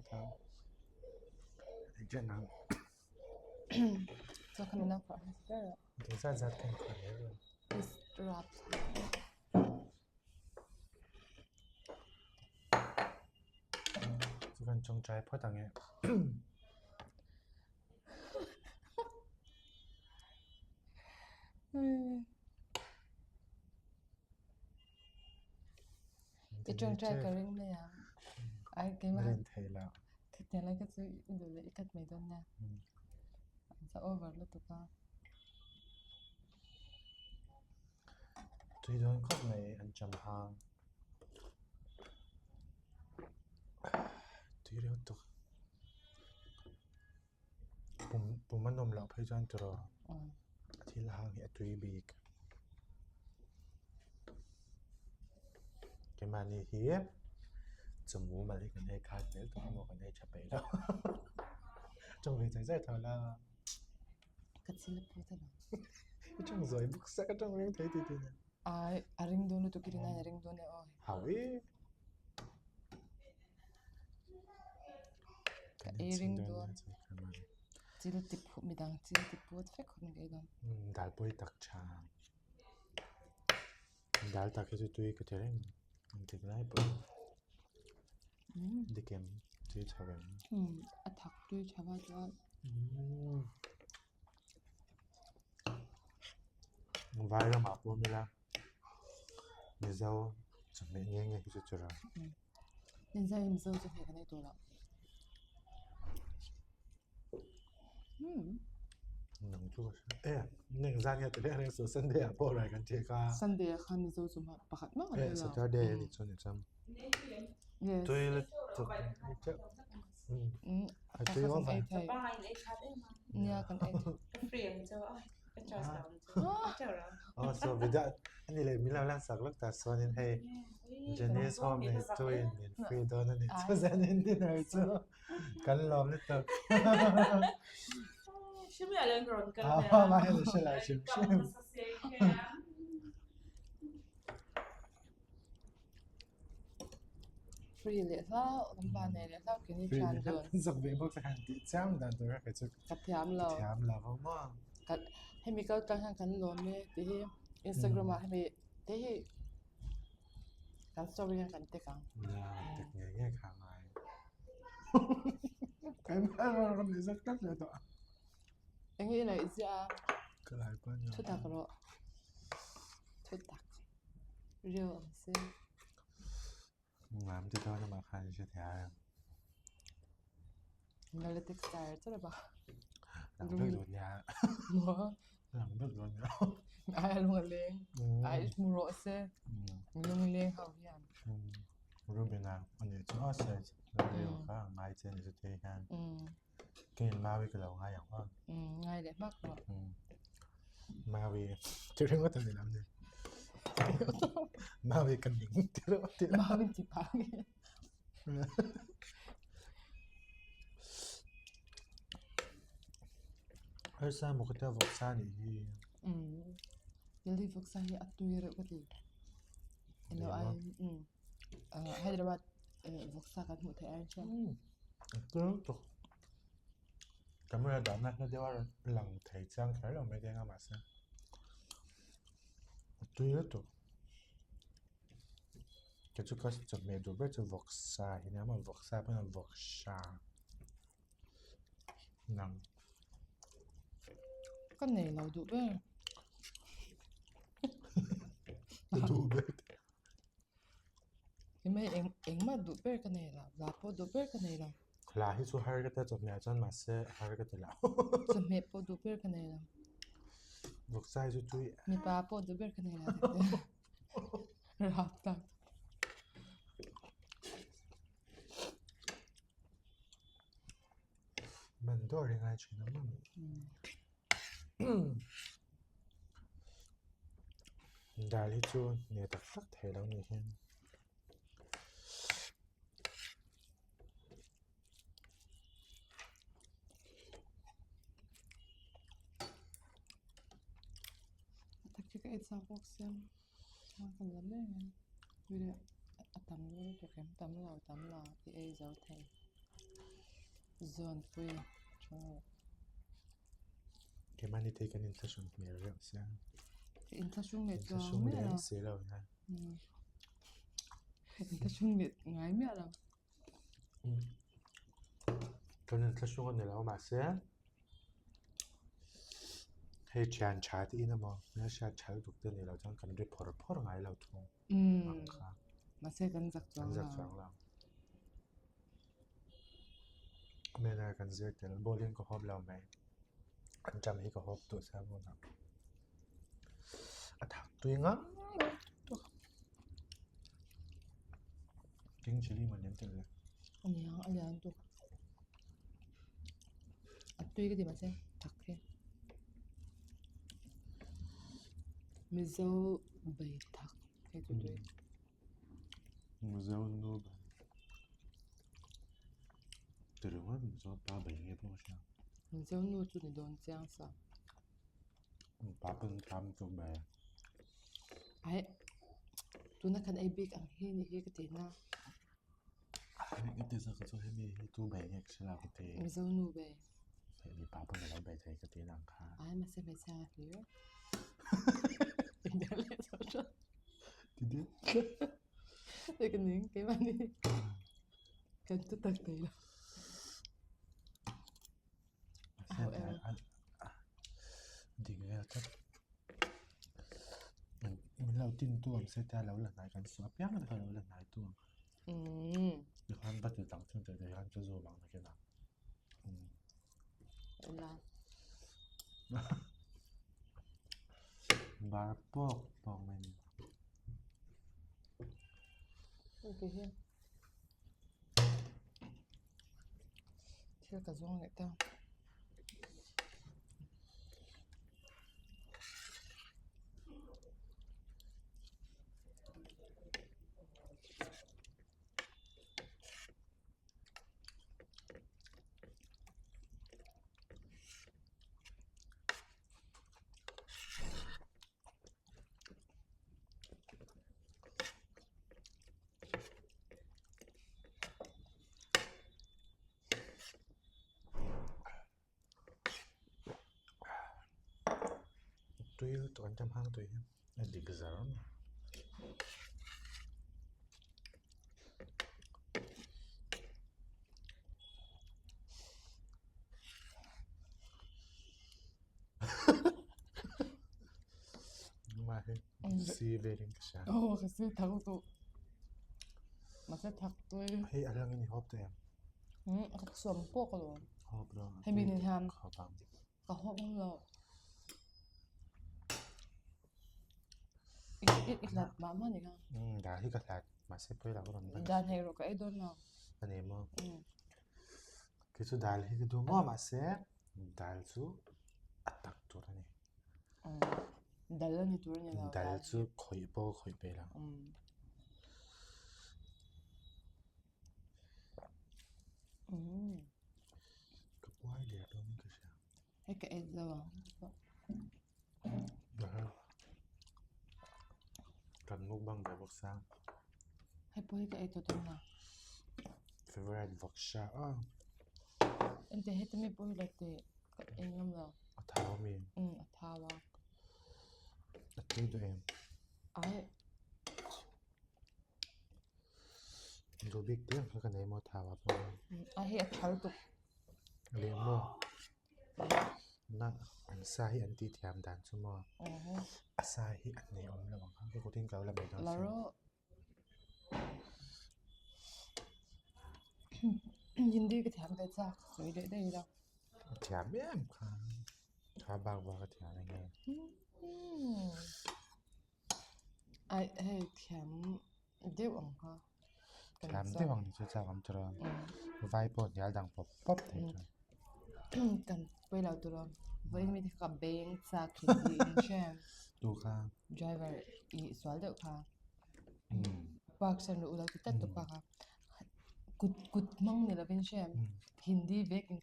tha. Engchen ang. Chuan kha min lo khawrh hmasa ber a. Eng zat zat khan khawrh mai rawh. Rap. Chu kan tawngtai phawt ang e. I tawngtai ka ring mai ang. Ai keimah Rin thei la. Khatiang lai kha chu i duh leh i cut mai dawn nia. An za over lutuk a. Tui dawn khawp mai an cham hang. Tui reuh tuk. Pum pum a nawm loh phei chuan tiraw thil hang hi a tui bik. Keimahni hi chawhmu mal hi kan ei khat zel tawh emaw kan ei tha peih lo. Tawng ve chai chai tho la. Ka chil a put alawm. I tawng zawi bawk sia ka tawng ring thei tih tih nen. Ai a ring dawn lutuk i rin aiin a ring dawn e aw. Hau e. Ka ei ring dawn. Chil ti phu midang chil ti put vek khawp in ka ei dawn. Dal pawi tak tha. Dal tak hi chu tui ka ti reng. Engtik lai pawh dikem tui chho em. A thak tui tha va chuan. Vai ramah pawh awm ila Mizo chawhmeh nge nge hi chu chu rawh. Mizo hi Mizo chawhmeh kan ei tawh loh. Nang chu ka hria e neng zan nge ti reng reng suh Sunday ah pawh rai kan tih kha. Sunday ah khan Mizo chu mah pakhat mah kan Eh ei lo. Saturday a ni chuan ni chuan. Yes. Tui lutuk teuh. A tui kan ei thei. Nia kan ei thei. Oh so video ani leh min lo lan sak lawk ta chuanin hei Janice home nei tuin min free dawn a ni chu zanin dinner chu kan lawm lutuk. Free leh hlau kan pa nei leh hlau kini thian dun. Zak ve bawk han tih chiam dan tur kha chu ka thiam lo. Thiam lo vang maw. Kan hemi kal tlang hian kan lawm e tih hi Instagram ah hemi te hi kan story hian kan tek ang. Nia tek ngei ngei kha ngai. Kan ram ni zak tlat leh tawh. Enge i ngaih ziah a? Ka lai pawh ni. Thutak rawh. Thutak. Riau ang se. Ngam ti dawn amah khan i hre thei a. Nala textile char ba. Lang vek dawn nia. Maw? Lang vek dawn nia. Ai a lung a leng. Ai hmu rawh se. Lung leng ho hian. Rubina ani chu a search. Riau kha ngai che ni chu te hian. Kei Maui ka lo ngai ang aw. Ngai leh hmak rawh. Maui ti ringawt a ni lam ni. Maui ka ning ti ringawt ti la. Maui ti phah nge. Harsa maw ka tia vawksa nih hi. Delhi vawksa hi a tui reuh ka ti. Elo ai Hyderabad vawksa kan hmuh theih ai chuan. Tui lutuk. Camera dahna hla deuh a rawn lang thei chiang kher lo mai te anga mahse a tui lutuk. Kei chu ka chawhmeh duh ber chu vawksa hi nia maw vawksa pawh hian vawksa nang. Ka nei lo duh ber. Ka duh ber. Himai eng engmah duh ber ka nei lo, hla pawh duh ber ka nei lo. Hla hi chu har ka tia chawhmeh ah chuan mahse har ka ti lo. Chawhmeh pawh duh ber ka nei lo. Vawksa hi chu tui. Mipa pawh duh ber ka nei lo. Rap tak. Man dawr hi ngai thin ang em? Dal hi chu nei tak tak thei lo ni hian. Tak chu ka ei chak bawk sia chuan ka la mek a a tam lutuk em tam lo tam lo i ei zo thei. Zawnpui tha. Keimahni te kan inthlahrung hmel reuh sia. Ka inthlahrung leh chuang Inthlahrung miah lo. lem si lo na. Inthlahrung leh ngai miah lo. Kan inthlahrung a ni lo mahse hei thian tha te in emaw hmelhriat tha lutuk te ni lo chuan kan ri phawr phawr ngai lo thung ang kha. Mahse kan zak chuang lo. Kan zak chuang lo. Manner kan zir tel bawlin ka hawp lo mai. An ṭam hi ka hawp duh sia hmunah. A thak tui ngang King chili man lian tel le. A niang a lian tuk. A tui ka ti mahse thak hi. Mizo bai thak hei chu tui. Mizo nu bai. Ti ringawt Mizo pa bai nge pawh ka hria. Mizo nu chu ni dawn chiang sa. Pa pawn tam chu bai. Ai tuna kan ei bik ang hi ni hi ka ti na. Ka ti zawk chu hemi hi tu bai nge ka hre lo ka ti. Mizo nu bai. Hei mipa pawn a lo bei thei ka ti nang kha. Ai mahse hmeichhia a hlir. India leh zo tha. Ti deuh. Hei ka ning keimahni kan tu tak thei lo. Dik vel tlat. Min lo tin tu ang se tia lo la hnai kan suah apiang kha lo la hnai tu ang. Tikhan va ti tak chung te hian chu zawm ang nakin a. Bar pawk pawk mai ni. Thil ka zawng leh ta. Tui lutuk an tam hang tui hi a dik zar a ni. Si velin ka hria. Aw ka si thak lutuk. Mahse thak tui. Hei a lang in i hawp tawh em? Ka suam pawh ka lo. Hawp lo. Hemi nen hian ka hawp ngam lo. I hlat mah mah ni kha. Dal hi ka hlat. Mahse pawi lo ka rawn ban. Dan hei erawh ka ei dawn lo. A ni maw? Kei chu dal hi ka duh maw mahse dal chu a tak tur a ni. Dal a ni tur a ni lo. Dal chu khawih pawh ka khawih peih lo. Ka puai der dawn in ka hria. Hei ka ei zo ang. Kan mukbang ve bawk sa. Hei pawh hi ka ei tawh dawn a. Favorite vawksa a. Ente heti mi pawh hi la teh ka ei ngam lo. A thau ami? A thau a. A tui duh em? Ai. Duh bik te ang kha ka nei maw thau ah pawh. A hei a thar tuk. Leh maw? Na an sa hi an tih thiam dan chu maw? A sa hi a nei awm lo ang kha ka kutin ka lo la mai dawn si. Hindi ka thiam ve chak sawi leh daih ila. A thiam em kha. Kha bak bak a thiam enge. Ai hei thiam deuh ang kha. Thiam deuh ang ni chu chak awm tur a. Vai pawh hnial dang pawp pawp thei chu. Kan pawi lo tur a. Vawiin mi te kha ka beng chak hindi in hre. Tu kha. Driver i sual deuh kha. Park san ru u lo ti tlat tawp a kha. Kut kut hmang ni lovin hre. Hindi vek in.